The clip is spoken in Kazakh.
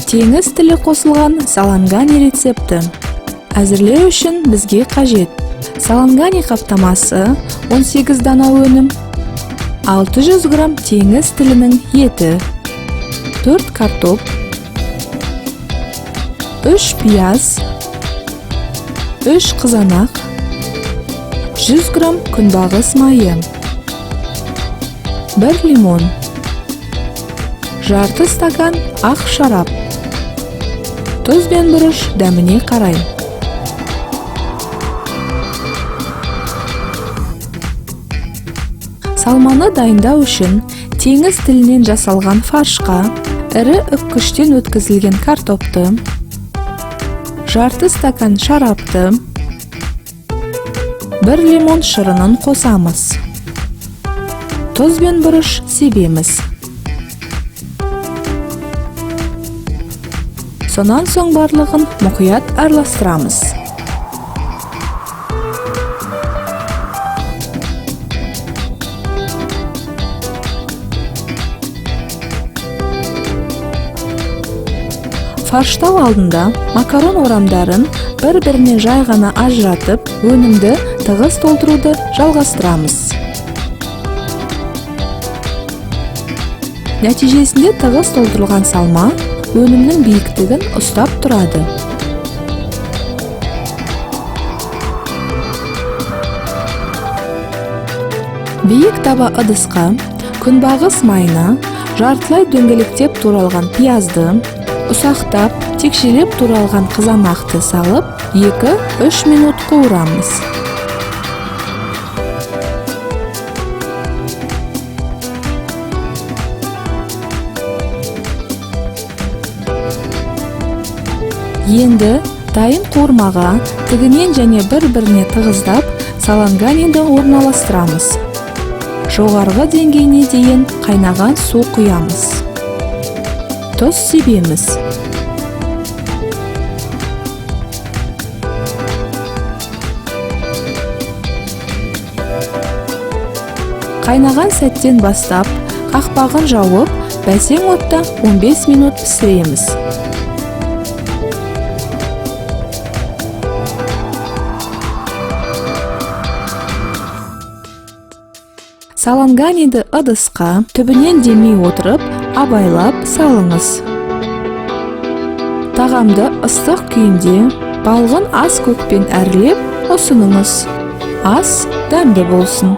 Теңіз тілі қосылған салангани рецепті. Әзірлеу үшін бізге қажет: салангани қаптамасы 18 дана өнім, 600 грамм теңіз тілінің еті, 4 картоп, 3 пияз, 3 қызанақ, 100 грамм күнбағыс майы, 1 лимон, жарты стакан ақ шарап, тұз бен бұрыш дәміне қарай. Салманы дайындау үшін теңіз тілінен жасалған фаршқа ірі үккіштен өткізілген картопты, жарты стакан шарапты, 1 лимон шырынын қосамыз. Тұз бен бұрыш себеміз. Сонан соң барлығын мұқият араластырамыз. Фарштау алдында макарон орамдарын бір-бірінен жай ғана ажыратып, өнімді тығыз толтыруды жалғастырамыз. Нәтижесінде тығыз толтырылған салма өнімнің биіктігін ұстап тұрады. Биік таба ыдысқа күнбағыс майына жартылай дөңгелектеп туралған пиязды, ұсақтап, текшелеп туралған қызанақты салып, 2-3 минут қуырамыз. Енді дайын қуырмаға тігінен және бір-біріне тығыздап саланганиді орналастырамыз. Жоғарғы деңгейіне дейін қайнаған су құямыз. Тұз себеміз. Қайнаған сәттен бастап қақпағын жауып, бәсең отта 15 минут пісіреміз. Саланганиді ыдысқа түбінен демей отырып, абайлап салыңыз. Тағамды ыстық күйінде балғын ас көкпен әрлеп ұсыныңыз. Ас дәмді болсын.